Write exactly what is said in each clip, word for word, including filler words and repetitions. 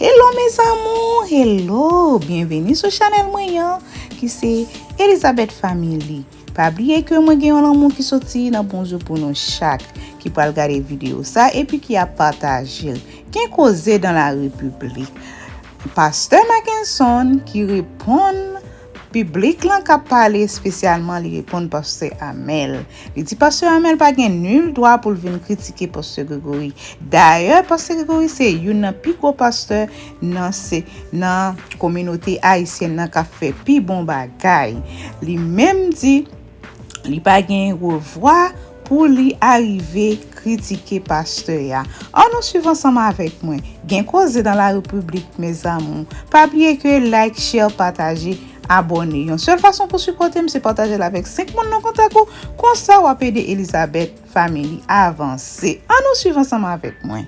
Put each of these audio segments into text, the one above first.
Hello mes amours, hello, byenveni sou chanèl mwen an ki se Elizabeth Family. Pa bliye ke mwen gen yon lanmou ki soti nan bonjou pou nou chak ki pral gade videyo sa epi ki ap pataje l. Gen koze dans la République. Pastè Mackenson ki reponn piblik lan k ap pale, espesyalman li reponn pastè Amèl. Li di pastè Amèl pa gen nil dwa pou l vin kritike pastè Gregory. Dayè, pastè Gregory se youn nan pi gwo pastè nan se nan kominote ayisyèn nan k ap fè pi bon bagay. Li menm di li pa gen revwa pou li arive kritike pastè a. Ann nou swiv ansanm avèk mwen. Gen koze dans la République mes amours. Pa bliye ke like, share, pataje, abòne. Yon sèl fason pou sipòte m se pataje l avèk senk moun nan kontak ou. Konsa w ap ede Elizabeth Family avanse. Ann nou swiv ansanm avèk mwen.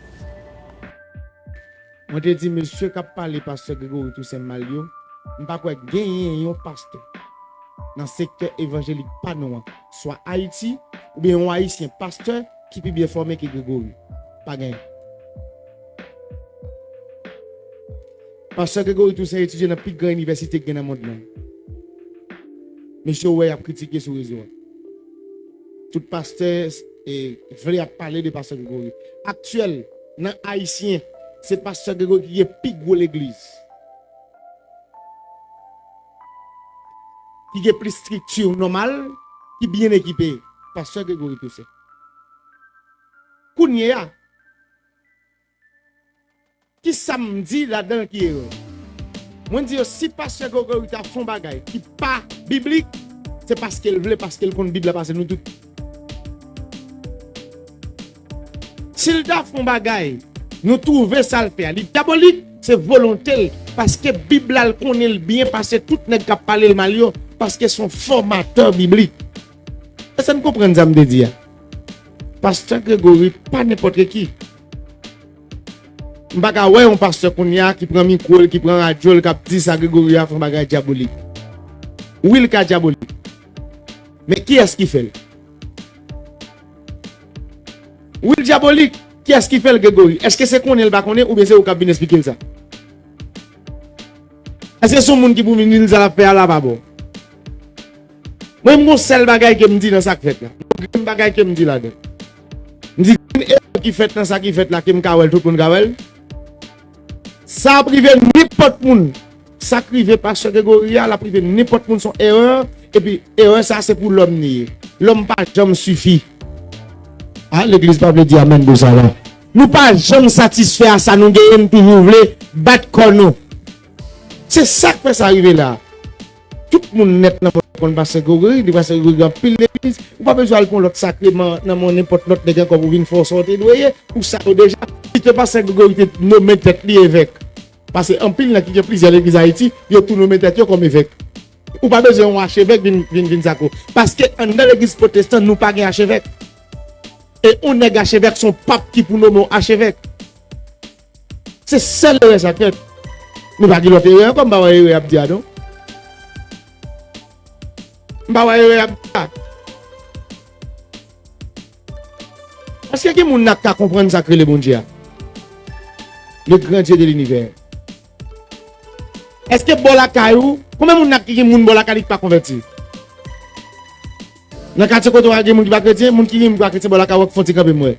Mwen te di mesye k ap pale pastè Gregory Toussaint mal yo, m pa kwè genyen yon pastè nan sektè evanjelik pa nou an, swa Ayiti oubyen yon ayisyen pastè ki pi byen fòme ke Gregory. Pa genyen. Pastè Gregory Toussaint etidye nan pi gran inivèsite k gen nan mond lan. Mesye w wè y ap kritike sou rezo a. Tout pastè e, vle ap pale de pastè Gregory. Aktyèl, nan ayisyen, se pastè Gregory ki gen pi gwo legliz. Ki gen plis estrikti nòmal, ki byen ekipe. Pastè Gregory Toussaint. Kounye a, Kisa m di ladan l ki erè? Mwen di yo si pastè Gregory ta fè yon bagay ki pa biblik, se paske l vle, paske l konn Bib la pase nou tout. Si l ta fè yon bagay, nou twouve sa l fè a li dyabolik, se volonte l, paske Bib la l konnen l byen pase tout nèg k ap pale l mal yo, paske se yon fòmatè biblik. Èske n konprann sa m te di a? Pastè Gregory pa nenpòt ki. M pa ka wè yon pastè kounye a ki pran mikwo l, ki pran radyo l, k ap di sa Gregory a fè yon bagay dyabolik. Wi, l ka dyabolik. Men kiyès ki fè l? Wi, l dyabolik. Kiyès ki fè l, Gregory? Èske se konnen l pa konnen, oubyen se ou k ap vin esplike l sa? Èske se yon moun ki pou vin di l sa l ap fè a la pa bon? Mwen, m gon sèl bagay ke m di nan sa k fèt la. M gon grenn bagay ke m di ladan. M di grenn erè ki fèt nan sa ki fèt la ke m ka wè l, tout moun ka wè l. Sa ap rive nenpòt moun. Sa k rive pastè Gregory a, l ap rive nenpòt moun, se yon erè. Epi erè sa se pou lòm li ye. Lòm pa janm sifi. A, legliz pa vle di amèn pou sa la. Nou pa janm satisfè a sa nou genyen, n toujou vle bat kò nou. Se sa k fè sa rive la. Tout moun nèt nan mond konn pastè Gregory, li pastè Gregory gen anpil legliz. Ou pa bezwen al pran lòt sakreman nan men nenpòt lòt nèg ankò pou vin fè w sa w te dwe ye, ou sa yo deja. Si te pastè Gregory te nonmen tèt li evèk. Paske anpil nan ki gen plizyè legliz Ayiti, yo tou nonmen tèt yo kòm evèk. Ou pa bezwen yon achevèk vin, vin, vin sa ko. Paske anndan legliz pwotestan, nou pa gen achevèk. E yon nèg achevèk, se yon pap ki pou nonmen w achevèk. Se sèl erè sa k fèt. Men pa gen lòt erè ankò, m pa wè erè y ap di a non. M pa wè erè y ap di a. Èske gen moun nan k ka konprann sa k rele Bondye a? Le grand Dieu de l'univers. Èske bò lakay ou, konbyen moun nan ki gen moun bò lakay li k pa konvèti? Nan katye kote w a gen moun ki pa kretyen, moun ki gen moun ki pa kretyen bò lakay ou an, fè yon ti kanpe m wè.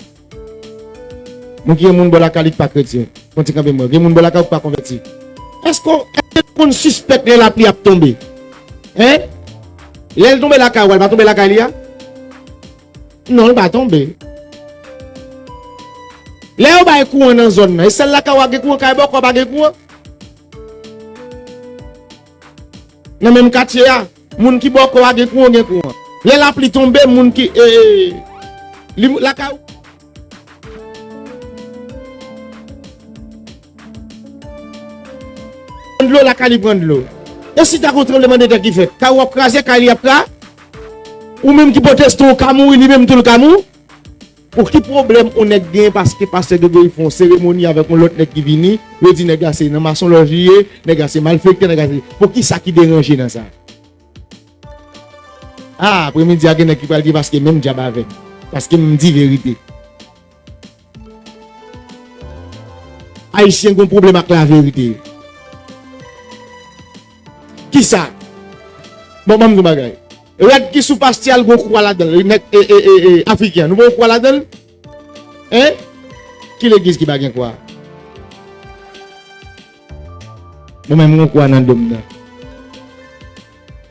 Moun ki gen moun bò lakay li ki pa kretyen, fè yon ti kanpe m wè. Gen moun bò lakay ou ki pa konvèti. Èske, èske nou konn sispèk lè lapli ap tonbe? Hein? Lè l tonbe lakay ou a, li pa tonbe lakay li a? Non, li pa tonbe. Lè yo bay kouran nan zòn nan, e sèl lakay ou a gen kouran, kay bòkò pa gen kouran? Nan menm katye a, moun ki bòkò a gen kouran, gen kouran. Lè lapli tonbe, moun ki, e, e, li, lakay ou pran dlo, lakay li pran dlo. E si ta gon tranblemanntè ki fèt, kay ou ap kraze, kay li ap kraze. Ou menm ki pwotestan, ou ka mouri, li menm tou l ka mouri. Pou ki pwoblèm yon nèg gen paske pastè Gregory fè yon seremoni avèk yon lòt nèg ki vini, yo di nèg la se nan masonlòj li ye, nèg la se malfektè, nèg la se. Pou ki sa ki deranje nan sa? A, apremidi a gen nèg ki pral di paske menm dyab avè m. Paske m di verite. Ayisyen gen pwoblèm ak laverite. Kisa? Bon, ban m di w bagay. Rad ki sou pastè a, l gen kwa ladan l. Nèg, e, e, e, e, Afriken an, nou pa gen kwa ladan l? Hein? Ki legliz ki pa gen kwa? Mwen menm, m gen kwa nan do m nan.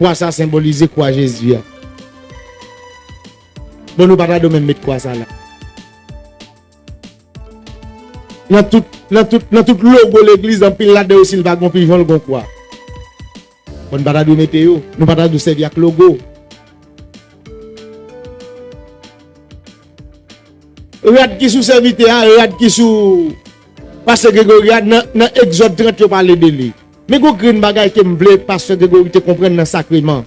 Kwa sa senbolize kwa Jezi a. Bon, nou pa ta dwe menm met kwa sa la. Nan tout, nan tout, nan tout logo legliz, anpil ladan yo, si l pa gen pijon, l gen kwa. Bon, nou pa ta dwe mete yo. Nou pa ta dwe sèvi ak logo. Rad ki sou sèvitè a, rad ki sou pastè Gregory a, nan, nan Egzòd trant, yo pale de li. Men gon grenn bagay ke m vle pastè Gregory te konprann nan sakreman.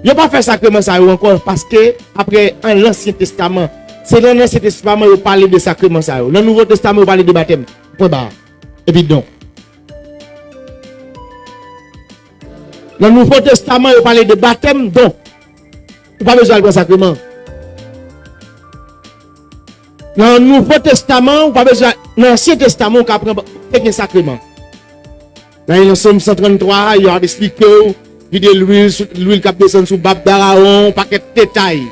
Yo pa fè sakreman sa yo ankò, paske apre, an Ansyen Testaman, se nan Ansyen Testaman yo pale de sakreman sa yo. Nan Nouvo Testaman, yo pale de batèm. Pwen ba. Epi don. Nan Nouvo Testaman, yo pale de batèm, don. Ou pa bezwen al pran sakreman. Nan Nouvo Testaman, ou pa bezwen, nan Ansyen Testaman, ou ka pran, te gen sakreman. Nan, nan Sòm san tranntwa a, yo ap eksplike w, vide lwil, sou, lwil k ap desann sou bab Darawon, pakèt detay.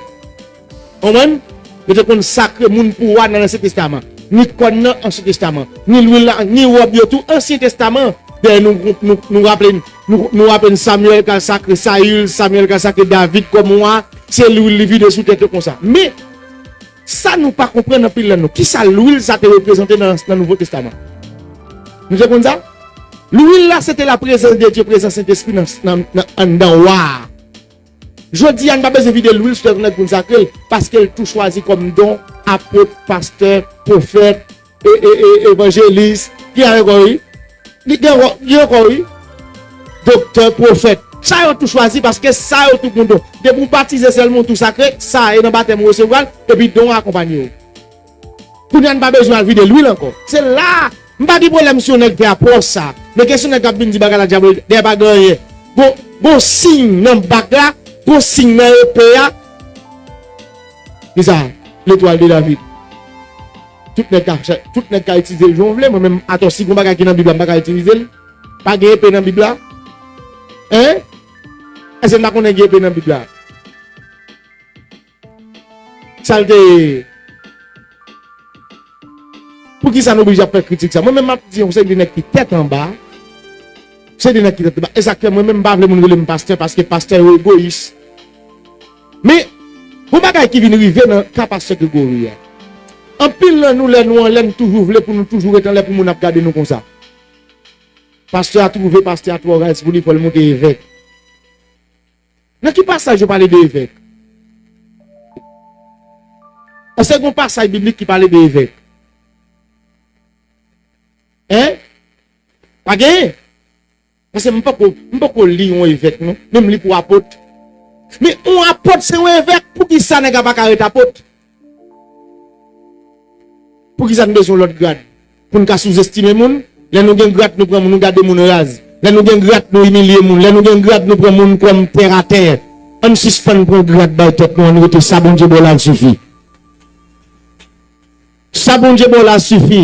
Konprann? Yo te konn sakre moun pou wa nan Ansyen Testaman. Ni kòn nan Ansyen Testaman. Ni lwil la, ni wòb yo tou Ansyen Testaman. Dayè nou, nou, nou, nou raple, nou, nou raple n Samyèl k al sakre Sayil, Samyèl k al sakre David kòm wa, se lwil li vide sou tèt yo konsa. Men, sa nou pa konprann anpil nan nou. Kisa lwil sa te reprezante nan, nan Nouvo Testaman? Nou te konn sa? Lwil la, se te la prezans de Dye, prezans Sentespri nan, nan, nan, anndan wa a. Jodi a, n pa bezwen vide lwil sou tèt yon nèg pou n sakre l, paske l tou chwazi kòm don, apot, pastè, pwofèt, e, e, e, evanjelis, ki ankò, wi? Li gen ankò, gen ankò, wi. Doktè, pwofèt. Sa yo tou chwazi, paske sa yo tou gon don. Depi w batize sèlman, w tou sakre, sa e nan batèm ou resevwa l, epi don an akonpanye w. Kounye a, n pa bezwen al vide lwil ankò. Se la, m pa gen pwoblèm si yon nèg fè apwòch sa. Men kesyon nèg k ap vin di bagay la dyabòl, dèyè pa gen anyen. Gon, gon siy nan bak la, gon siy nan epe a. Kisa? Letwal de David. Tout nèg ka, tout nèg ka itilize l jan w vle. Mwen menm, atò, si gon bagay ki nan Bib la, m pa ka itilize l. Pa gen epe nan Bib la. Hein? Èske n pa konnen gen epe nan Bib la? Sa l te ye? Poukisa nou oblije ap fè kritik sa? Mwen menm, m ap di yon seri de nèg ki tèt anba. Yon seri de nèg ki tèt anba. E sa k fè mwen menm, m pa vle moun rele m pastè, paske pastè yo egoyis. Men, gon bagay ki vin rive nan ka pastè Gregory a. Anpil nan nou, lè nou anlè, n toujou vle pou nou toujou ret anlè pou moun ap gade nou konsa. Pastè a twouve pastè a twò raz pou li, fò l monte evèk. Nan ki pasaj yo pale de evèk? Èske gen yon pasaj biblik ki pale de evèk? Hein? Pa genyen. Paske m poko, m poko li yon evèk, non. Men m li pou apot. Men yon apot se yon evèk. Poukisa nèg la pa ka ret apot? Poukisa n bezwen lòt grad? Pou n ka souzestime moun? Lè nou gen grad, nou pran moun, nou gade moun raz. Lè nou gen grad, nou imilye moun. Lè nou gen grad, nou pran moun kòm tèratè. Ann sispann pran grad bay tèt nou, ann rete sa Bondye ba w la sifi. Sa Bondye ba w la sifi.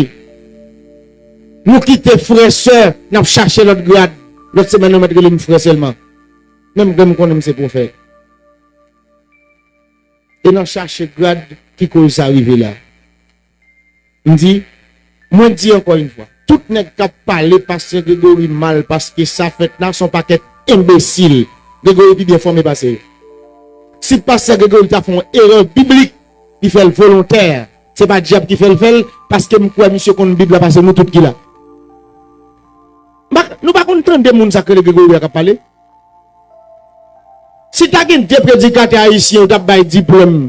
Nou kite frè, sè, n ap chache lòt grad. Lòt semèn, nou mèt rele m frè sèlman. Menm ke m konnen m se pwofèt. E nan chache grad ki koz sa rive la. M di, mwen di ankò yon fwa, tout nèg k ap pale pastè Gregory mal paske sa fèt la, se yon pakèt enbesil. Gregory pi byen fòme pase yo. Si pastè Gregory ta fè yon erè biblik, li fè l volontè. Se pa dyab ki fè l fè l, paske m kwè misye konn Bib la pase nou tout ki la. M pa, nou pa konn tande moun sa k rele Gregory a k ap pale? Si ta gen de predikatè ayisyen, yo t ap bay diplòm.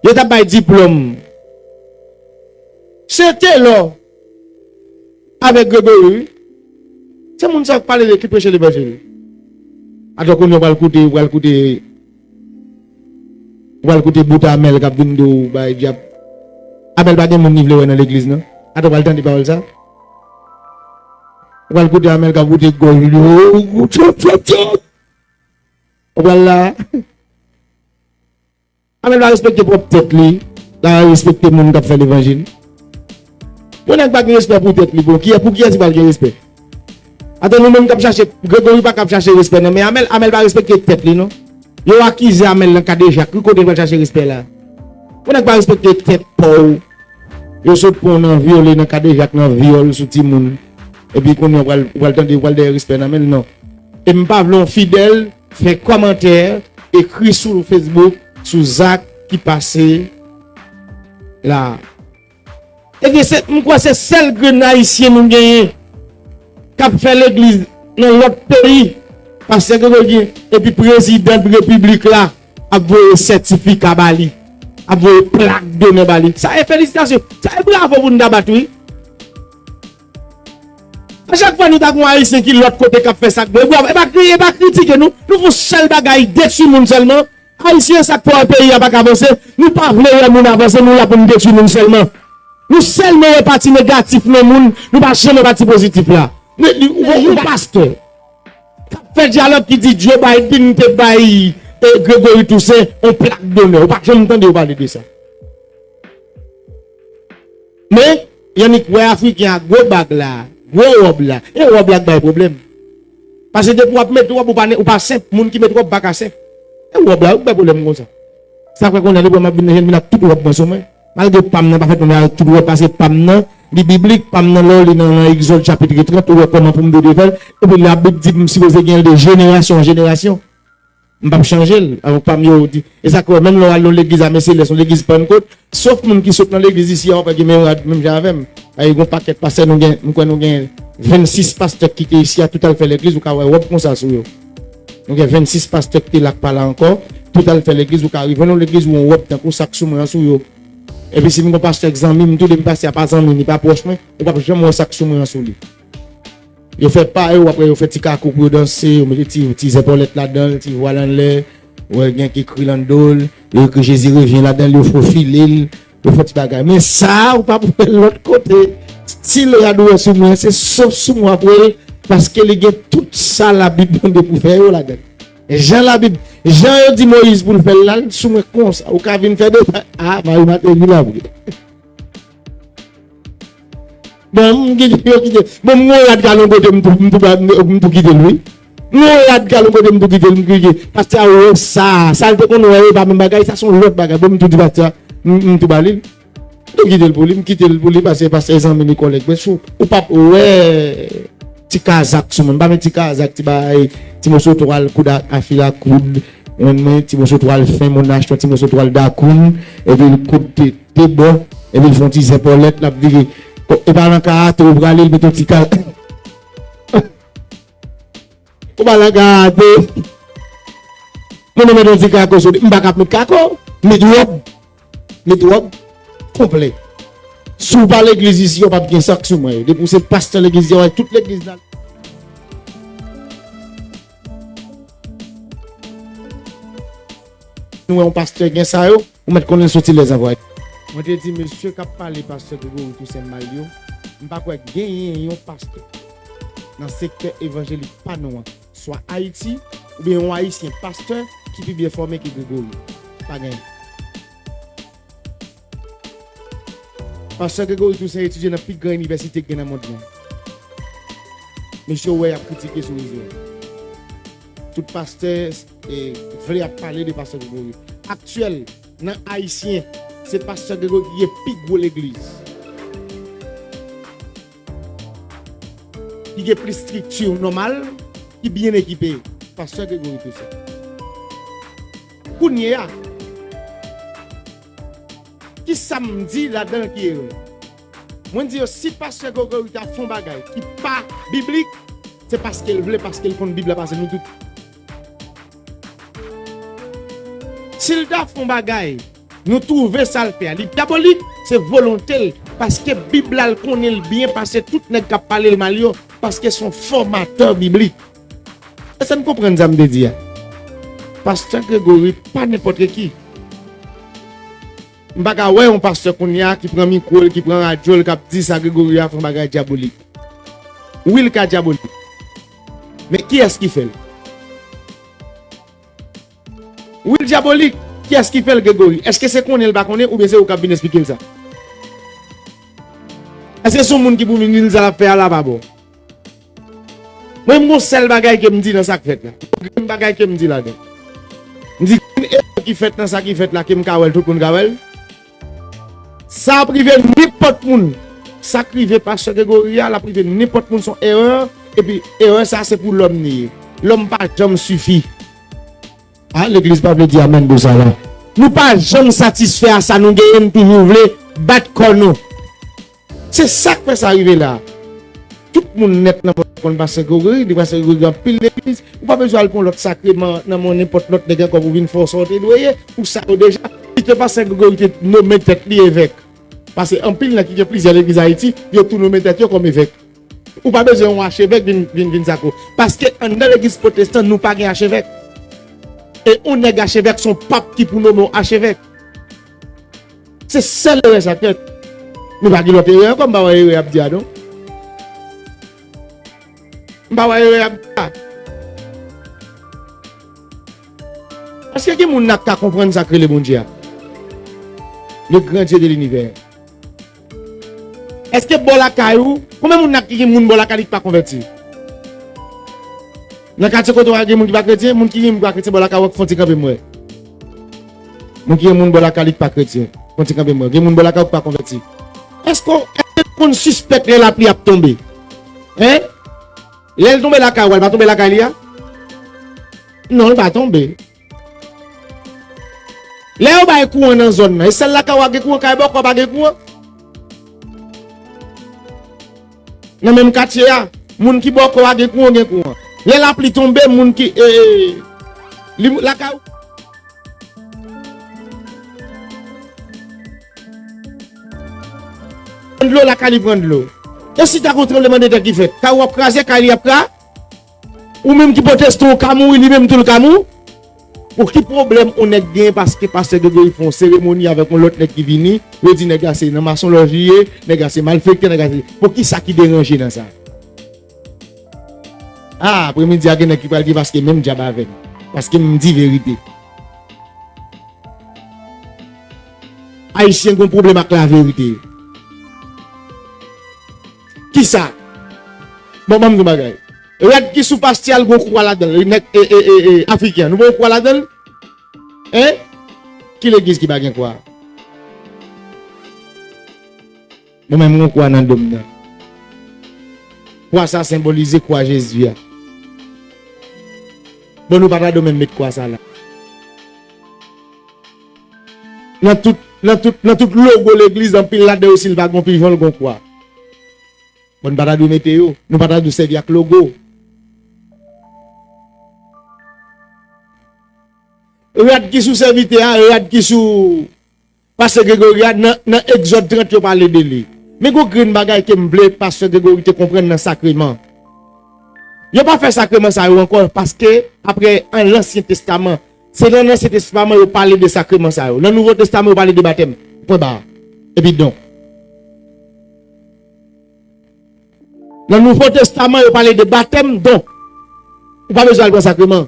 Yo t ap bay diplòm. Se Telò avèk Gregory, wi. Se moun sa yo k pale de, ki preche levanjil. Atò kounye a w pral koute, w pral koute, w pral koute bout Amèl k ap vin di w bay dyab. Amèl pa gen moun li vle wè nan legliz, non. Atò w pral tande pawòl sa. Ou pral koute Amèl k ap wote gòj li, oh, tchòp, tchòp, tchòp. Ou pral la. Amèl pa respekte pwòp tèt li, la respekte moun k ap fè levanjil. Yon nèg pa gen respè pou tèt li, bon, kiyè, pou kiyès li pral gen respè? Atò, nou menm k ap chache, Gregory pa ka ap chache respè nan men Amel, Amel pa respekte tèt li, non. Yo akize Amel nan kadejak, ki kote l pral chache respè la? Yon nèg pa respekte tèt pa w. Yo sot pran w nan vyole, nan kadejak, nan vyòl sou timoun. Epi kounye a, ou pral, ou pral tande, ou pral dèyè respè nan men l, non. E m pa vle yon fidèl fè kòmantè, ekri sou Facebook, sou zak ki pase la. Ebyen, se, m kwè se sèl grenn ayisyen nou genyen k ap fè legliz nan lòt peyi. Pastè Gregory gen, epi prezidan repiblik la ap voye sètifika ba li, ap voye plak donè ba li. Sa e felisitasyon, sa e bravo pou n ta bat, wi. A chak fwa nou ta gen yon ayisyen ki lòt kote k ap fè sa k bon, bravo. E pa kri-, e pa kritike nou, nou fè yon sèl bagay, detwi moun sèlman. Ayisyen, sa k fè wè peyi a pa ka vanse, nou pa vle wè moun avanse, nou la pou n detwi moun sèlman. Nou sèlman wè pati negatif nan moun, nou pa janm wè pati pozitif la. Men, li, ou, ou pastè k ap fè dyalòg ki di Joe Biden te bay, eh, Gregory Toussaint yon plak donè. Ou pa janm tande yo pale de sa. Men, y annik wè Afriken a gwo bag la, gwo wòb la. E wòb la k bay pwoblèm. Paske depi w ap met wòb, ou pa, ou pa senp. Moun ki met wòb pa ka senp. E wòb la wi k bay pwoblèm konsa. Sa fè kounye a depi m ap vin nan jèn, vin ak tout wòb mwen sou mwen. Malgre pa m nan pa fèt mwen avèk tout wòb, paske pa m nan, li biblik, pa m nan lè w li nan, nan Egzòd chapit trant, ou wè kòman pou m dwe fè l. Epi Labib di m sipoze gen l de jenerasyon an jenerasyon. M p ap chanje l. Avèk pa m yo, di, e sa k wè, menm lè w al nan legliz a Mè Selès, yon legliz Pannkot, sof moun ki sot nan legliz isi a, w ap wè gen menm rad, menm jan avè m. Ay, gon pakèt pastè, nou gen, m kwè nou gen vennsis pastè k kite isi a, tout al fè legliz, ou ka wè wòb konsa sou yo. Nou gen vennsis pastè k te la k pa la ankò, tout al fè legliz, ou ka rive nan legliz, ou yon wòb tankou sa k sou mwen an sou yo. Epi si m gon pastè k zanmi m, tou de m pastè a pa zanmi, li pa pwòch mwen, ou p ap janm wè sa k sou mwen an sou li. Yo fè pa yo, apre yo fè ti kako pou yo danse, yo mete ti, ti zèpòlèt ladan l, ti vwal anlè, ou wè gen ki kri lanndo l, yo ekri Jezi revyen ladan l, yo fofile l, yo fè ti bagay. Men sa, ou pa pou wè l lòt kote. Stil rad ou wè sou mwen, se sof sou mwen w ap wè l, paske li gen tout sa Labib mande pou fè yo ladan l. Jan Labib, jan yo di Moyiz pou l fè l la, l sou mwen konsa. Ou ka vin fè de, a, Marie Martelly la vre. Bon, m gen yo kite. Bon, m gon rad ka nan kote m tou, m tou, m tou kite l, wi. M gon rad ka nan kote m tou kite l, m kite. Pastè a wè sa, sa l te konn wè, e pa menm bagay, sa se yon lòt bagay. Bon, m tou di pastè a, m, m tou ba li l. M tou kite l pou li, m kite l pou li, paske pastè zanmi li kòlèg mwen. Si w p ap wè ti kazak sou mwen, m pa met ti kazak, ti bagay, ti moso twal koud a, a fil a koud, mwen, mwen, ti moso twal fen, moun achte yon ti moso twal dakoun, epi l koud te de bò, epi l fè yon ti zèpòlèt, l ap vire. Ko-, e pa nan karate ou prale, l met yon ti ka-, ou pa nan karate. Moun nan met yon ti kako sou li. M pa ka met kako, met wòb. Met wòb konplè. Si w pa legliz isi, yo p ap gen sa k sou mwen yo. Depi w se pastè legliz, yo wè tout legliz la. Nou wè yon pastè gen sa yo, ou mèt konnen l soti lèzanvwa. Mwen te di mesye k ap pale pastè Gregory Toussaint mal yo, m pa kwè genyen yon pastè nan sektè evanjelik pa nou an, swa Ayiti, oubyen yon Ayisyen pastè ki pi byen fòme ke Gregory. Pa genyen. Pastè Gregory Toussaint etidye nan pi gran inivèsite k gen nan mond lan. Mesye w wè y ap kritike sou rezo. Tout pastè, e, vle ap pale de pastè Gregory. Aktyèl, nan Ayisyen, se pastè Gregory ki gen pi gwo legliz. Ki gen plis estrikti nòmal, ki byen ekipe. Pastè Gregory Toussaint. Kounye a, kisa m di ladan l ki erè? Mwen di yo, si pastè Gregory ta fè yon bagay ki pa biblik, se paske l vle, paske l konn Bib la pase nou tout. Si l ta fè yon bagay, nou twouve sa l fè a, li dyabolik, se volonte l, paske Bib la, l konnen l byen pase tout nèg k ap pale l mal yo, paske se yon fòmatè biblik. Èske n konprann sa m te di a? Pastè Gregory pa nenpòt ki. M pa ka wè yon pastè kounye a ki pran mikwo l, ki pran radyo l, k ap di sa Gregory a fè yon bagay dyabolik. Wi, l ka dyabolik. Men kiyès ki fè l? Wi, l dyabolik. Kiyès ki fè l, Gregory? Èske se konnen l pa konnen, oubyen se ou k ap vin esplike l sa? Èske se yon moun ki pou vin di l sa l ap fè a la pa bon? Mwen, m gon sèl bagay ke m di nan sa k fèt la. Yon grenn bagay ke m di ladan. M di, grenn erè ki fèt nan sa ki fèt la, ke m ka wè l, tout moun ka wè l. Sa ap rive nenpòt moun. Sa k rive pastè Gregory a, l ap rive nenpòt moun, se yon erè. Epi, erè sa, se pou lòm li ye. Lòm pa janm sifi. A, legliz pa vle di amèn pou sa la. Nou pa janm satisfè a sa nou genyen, nou toujou vle bat kò nou. Se sa k fè sa rive la. Tout moun nèt nan mond konn pastè Gregory, li pastè Gregory gen anpil legliz. Ou pa bezwen al pran lòt sakreman nan men nenpòt lòt nèg ankò pou vin fè w sa w te dwe ye, ou sa yo deja. Kite pastè Gregory te nonmen tèt li evèk. Paske anpil nan ki gen plizyè legliz Ayiti, yo tou nonmen tèt yo kòm evèk. Ou pa bezwen yon achevèk vin, vin, vin sa ko. Paske anndan legliz pwotestan, nou pa gen achevèk. E yon nèg achevèk, se yon pap ki pou nonmen yon achevèk. Se sèl erè sa k fèt. Nou pa gen lòt erè ankò, m pa wè erè y ap di a non. M pa wè erè y ap di a. Èske gen moun la k ka konprann sa k rele Bondye a? Le grand Dieu de l'univers. Èske bò lakay ou, konbyen moun la ki gen moun bò lakay li k pa konvèti? Nan katye kote w a gen moun ki pa kretyen, moun ki gen moun ki pa kretyen bò lakay ou, fè yon ti kanpe m wè. Moun ki gen moun bò lakay li k pa kretyen, fè yon ti kanpe m wè. Gen moun bò lakay ou ki pa konvèti. Èske, èske w konn sispèk lè lapli ap tonbe? Hein? Lè l tonbe lakay ou a, li pa tonbe lakay li a? Non, li pa tonbe. Lè yo bay kouran nan zòn nan, e sèl lakay ou a gen kouran, kay bòkò pa gen kouran? Nan menm katye a, moun ki bòkò a gen kouran, gen kouran. Lè lapli tonbe, moun ki, e, e, li, lakay ou pran dlo, lakay li pran dlo. E si ta gon tranblemanntè ki fèt, kay ou ap kraze, kay li ap kraze? Ou menm ki pwotestan, ou ka mouri, li menm tou l ka mouri. Pou ki pwoblèm yon nèg gen paske pastè Gregory fè yon seremoni avèk yon lòt nèg ki vini, yo di nèg la se nan masonlòj li ye, nèg la se malfektè, nèg la se. Pou ki sa ki deranje nan sa? A, apremidi a gen nèg ki pral di paske menm dyab avè m. Paske m di verite. Ayisyen gen yon pwoblèm ak laverite. Kisa? Bon, ban m di yon bagay. Rad ki sou pastè a, l gen yon kwa ladan l. Nèg, e, e, e, e, Afriken an, nou pa wè yon kwa ladan l? Hein? Ki legliz ki pa gen kwa? Mwen menm, m gen yon kwa nan do m nan. Kwa sa senbolize kwa Jezi a. Bon, nou pa ta dwe menm met kwa sa la. Nan tout, nan tout, nan tout logo legliz, anpil ladan yo, si l pa gen yon pijon, l gen yon kwa. Bon, n pa ta dwe mete yo. Nou pa ta dwe sèvi ak logo. Rad ki sou sèvitè a, rad ki sou pastè Gregory a, nan, nan Egzòd trant, yo pale de li. Men gon grenn bagay ke m vle pastè Gregory te konprann nan sakreman. Yo pa fè sakreman sa yo ankò, paske apre, an Ansyen Testaman, se nan Ansyen Testaman yo pale de sakreman sa yo. Nan Nouvo Testaman, yo pale de batèm. Pwen ba. Epi don. Nan Nouvo Testaman, yo pale de batèm, don. Ou pa bezwen al pran sakreman.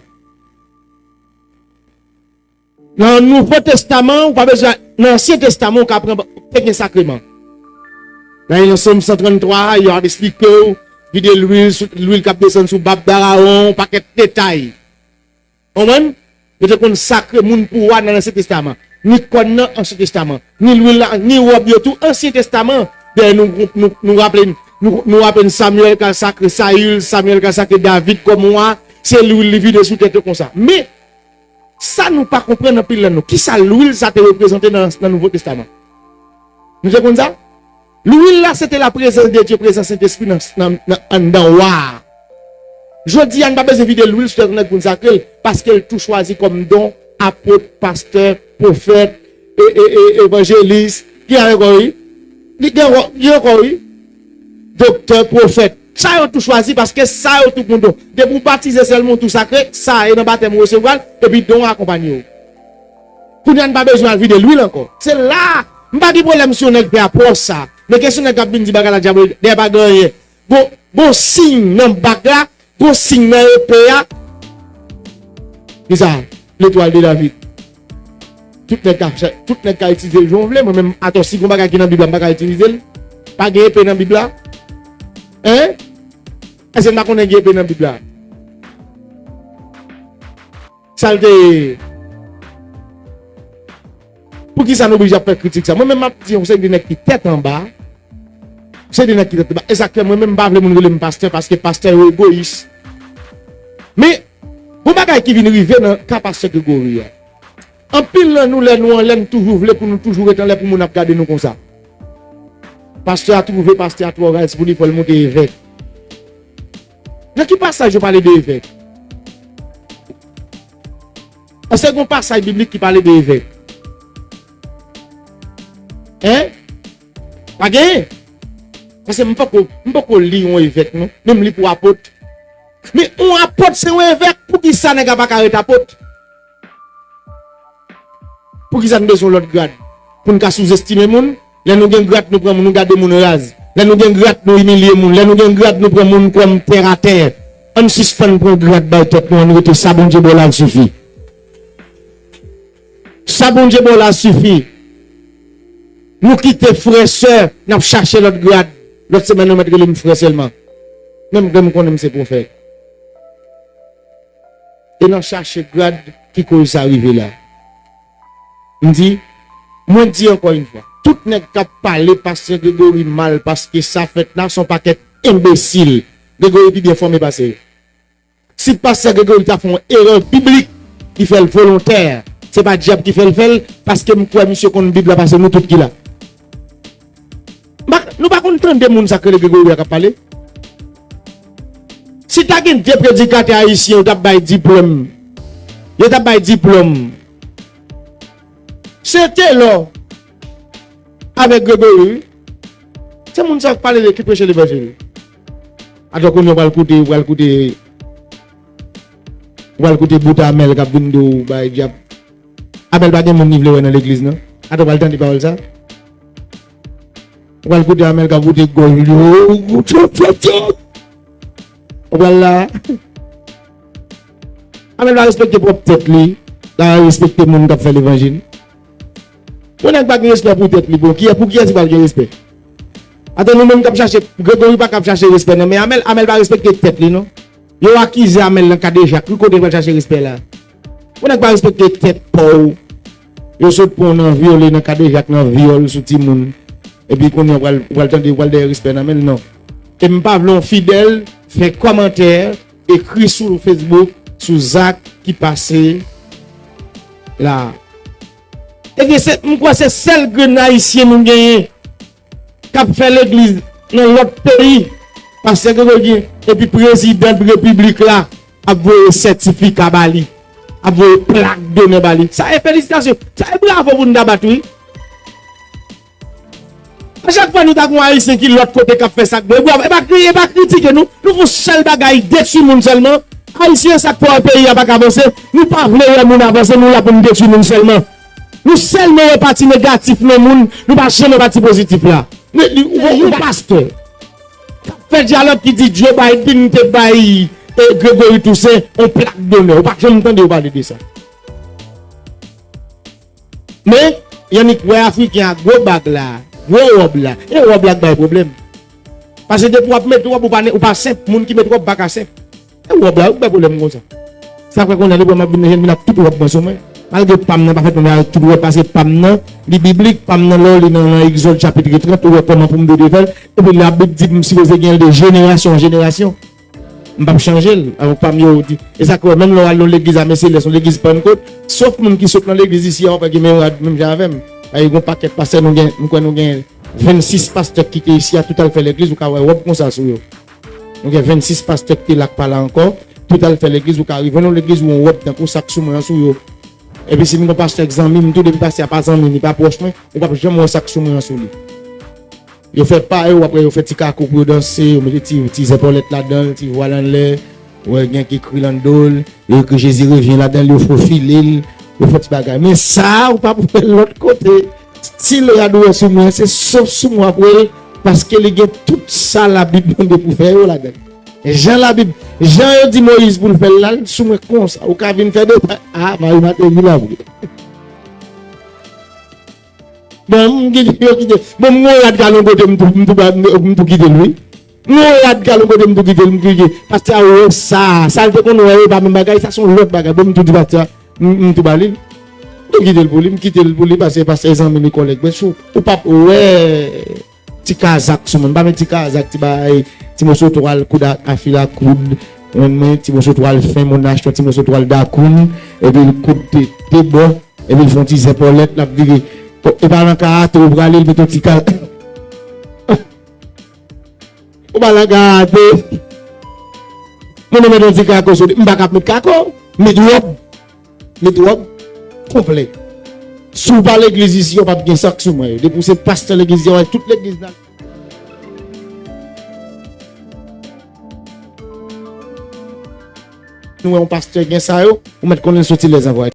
Nan Nouvo Testaman, ou pa bezwen, nan Ansyen Testaman, ou ka pran, te gen sakreman. Nan, nan Sòm san tranntwa a, yo ap esplike w, vide lwil, sou, lwil k ap desann sou bab Darawon, pakèt detay. Konprann? Yo te konn sakre moun pou wa nan Ansyen Testaman. Ni kòn nan Ansyen Testaman. Ni lwil la, ni wòb yo tou Ansyen Testaman. Dayè nou, nou, nou, nou raple, nou, nou raple n Samyèl k al sakre Sayil, Samyèl k al sakre David kòm wa, se lwil li vide sou tèt yo konsa. Men, sa nou pa konprann anpil nan nou. Kisa lwil sa te reprezante nan, nan Nouvo Testaman? Nou te konn sa? Lwil la, se te la prezans de Dye, prezans Sentespri nan, nan, nan, anndan wa a. Jodi a, n pa bezwen vide lwil sou tèt yon nèg pou n sakre l, paske l tou chwazi kòm don, apot, pastè, pwofèt, e, e, e, evanjelis, ki ankò, wi? Li gen ankò, gen ankò, wi. Doktè, pwofèt. Sa yo tou chwazi paske sa yo tou gon don. Depi w batize sèlman, w tou sakre, sa e nan batèm ou resevwa l, epi don an akonpanye w. Kounye a n pa bezwen al vide lwil ankò. Se la, m pa gen pwoblèm si yon nèg fè apwòch sa. Men kesyon nèg k ap vin di bagay la dyab, dèyè pa gen anyen. Gon, gon siy nan bak la, gon siy nan epe a. Kisa? Letwal de David. Tout nèg ka, tout nèg ka itilize l jan w vle, mwen menm atò si gon bagay ki nan Bib la m pa ka itilize l. Pa gen epe nan Bib la? Hein? Èske n pa konnen gen epe nan Bib la? Sa l te ye? Poukisa n oblije ap fè kritik sa? Mwen menm m ap di yon seri de nèg ki tèt anba. Yon seri de nèg ki tèt anba. E sa k fè mwen menm m pa vle moun rele m pastè paske pastè yo egoyis. Men, gon bagay ki vin rive nan ka pastè Gregory a. Anpil nan nou, lè nou anlè, n toujou vle pou nou toujou ret anlè pou moun ap gade nou konsa. Pastè a twouve pastè a twò raz pou li, fò l monte evèk. Nan ki pasaj yo pale de evèk? Èske gon pasaj biblik ki pale de evèk? Hein? Pa genyen. Paske m poko, m poko li yon evèk, non. Men m li pou apot. Men yon apot se yon evèk, poukisa nèg la pa ka ret apot? Poukisa n bezwen lòt grad? Pou n ka souzestime moun? Lè nou gen grad, nou pran moun, nou gade moun raz. Lè nou gen grad, nou imilye moun. Lè nou gen grad, nou pran moun kòm tèratè. Ann sispann pran grad bay tèt nou, ann rete sa Bondye ba w la, l sifi. Sa Bondye ba w la sifi. Nou kite frè, sè, n ap chache lòt grad. Lòt semèn, yo mèt rele m frè sèlman. Menm lè m konnen m se pwofèt. E nan chache grad ki koz sa rive la. M di, mwen di ankò yon fwa, tout nèg k ap pale pastè Gregory mal paske sa fèt la, se yon pakèt enbesil. Gregory pi byen fòme pase yo. Si pastè Gregory ta fè yon erè biblik, li fè l volontè, se pa dyab ki fè l fè l, paske m kwè misye konn Bib la pase nou tout ki la. M pa, nou pa konn tande moun sa k rele Gregory a k ap pale? Si ta gen de predikatè ayisyen, yo t ap bay diplòm. Yo t ap bay diplòm. Se Telò avèk Gregory, wi. Se moun sa k pale de, ki preche levanjil. Atò kounye a w pral koute, w pral koute, w pral koute bout Amèl k ap vin di w bay dyab. Amèl pa gen moun li vle wè nan legliz, non. Atò w pral tande pawòl sa. W pral koute Amèl k ap wote gòj li. Oh, tchop, tchop, tchop. W pral la. Amèl pa respekte pwòp tèt li. L pa respekte moun k ap fè levanjil. Yon nèg pa gen respè pou tèt li, bon, kiyè-, pou kiyès li pral gen respè? Atò nou menm k ap chache, Gregory pa ka ap chache respè, non, men Amèl, Amèl pa respekte tèt li, non. Yo akize Amèl nan kadejak, wi, kote l pral chache respè la? Yon nèg pa respekte tèt pa w. Yo sot pran w nan vyole, nan kadejak, nan vyòl sou timoun. Epi kounye a w pral, w pral tande, w pral dèyè respè nan men l, non. E m pa vle yon fidèl fè kòmantè, ekri sou Facebook, sou zak ki pase la. Ebyen, se, m kwè se sèl grenn ayisyen nou genyen k ap fè legliz nan lòt peyi, pastè Gregory, epi prezidan repiblik la ap voye sètifika ba li, ap voye plak donè ba li. Sa e felisitasyon, sa e bravo pou n ta bat, wi. A chak fwa nou ta gen yon ayisyen ki lòt kote k ap fè sa k bon, e bravo, e pa kri-, e pa kritike nou, nou fè yon sèl bagay, detwi moun sèlman. Ayisyen, sa k fè peyi a pa ka vanse, nou pa vle wè moun avanse, nou la pou n detwi moun sèlman. Nou sèlman wè pati negatif nan moun, nou pa janm wè pati pozitif la. Men li, ou, ou, yon pastè k ap fè dyalòg ki di Joe Biden te bay, e, Gregory Toussaint yon plak donè. Ou pa janm tande yo pale de sa. Men, y annik wè Afriken a gwo bag la, gwo wòb la. E wòb la k bay pwoblèm. Paske depi w ap met wòb, ou pa ne-, ou pa senp. Moun ki met wòb pa ka senp. E wòb la wi k bay pwoblèm konsa. Sa fè kounye a depi m ap vin nan jèn, vin ak tout wòb mwen sou mwen. Malgre pa m nan pa fèt mwen avèk tout wòb, paske pa m nan, li biblik, pa m nan lè w li nan, nan Egzòd chapit trant, ou wè kòman pou m dwe fè l. Epi Labib di m sipoze gen l de jenerasyon an jenerasyon. M p ap chanje l. Alò pa m yo di. E sa k wè, menm lè w al nan legliz a Mè Selès, yon legliz Pannkot, sof moun ki sot nan legliz isi a, w ap wè gen menm rad, menm jan avè m. Paske gon pakèt pastè nou gen, m kwè nou gen vennsis pastè ki te isi a, tout al fè legliz, ou ka wè wòb konsa sou yo. Nou gen vennsis pastè ki te la k pa la ankò, tout al fè legliz, ou ka rive nan legliz ou yon wòb tankou sa k sou mwen an sou yo. Epi si m gon pastè k zanmi m tou, depi pastè a pa zanmi m, li pa pwòch mwen, ou p ap janm wè sa k sou mwen an sou li. Yo fè pa yo, apre yo fè ti kako pou yo danse, yo mete ti, ti zèpòlèt ladan l, ti vwal anlè, ou wè gen ki ekri lan do l, yo ekri Jezi revyen ladan l, yo fofile l, yo fè ti bagay. Men sa, ou pa pou fè l lòt kote. Stil rad ou wè sou mwen, se sof sou mwen apre l, paske li gen tout sa Labib mande pou fè yo ladan l. Jan Labib, jan yo di Moyiz pou l fè l la, l sou mwen konsa. Ou ka vin fè de pa, a, Mari Mateli la vre. Bon, m kite, yo kite. Bon, m gon rad galon kote m tou, m tou ba, m tou kite l, wi. M gon rad galon kote m tou kite l, m kite. Pastè a wè sa, sa l te konn wè, e pa menm bagay, sa se yon lòt bagay. Bon, m tou di pastè a, m, m tou ba li l. M tou kite l pou li, m kite l pou li, paske pastè zanmi li, kòlèg. Men si w, ou p ap wè ti kazak sou moun, m pa met ti kazak, ti bagay, ti moso twal koud a, a fil a koud, mwen, mwen, ti moso twal fen, moun achte yon ti moso twal dakoun, epi l koud de, de bò, epi l fè yon ti zèpòlèt, l ap vire. Bon, e pa nan karate ou prale, l met yon ti ka-, ou pa nan karate. Moun nan met yon ti kako sou li. M pa ka ap met kako, met wòb. Met wòb konplè. Si w pa legliz isi, yo p ap gen sa k sou mwen yo. Depi w se pastè legliz, yo wè tout legliz nan. Nou wè yon pastè gen sa yo, ou mèt konnen l soti lèzanvwa.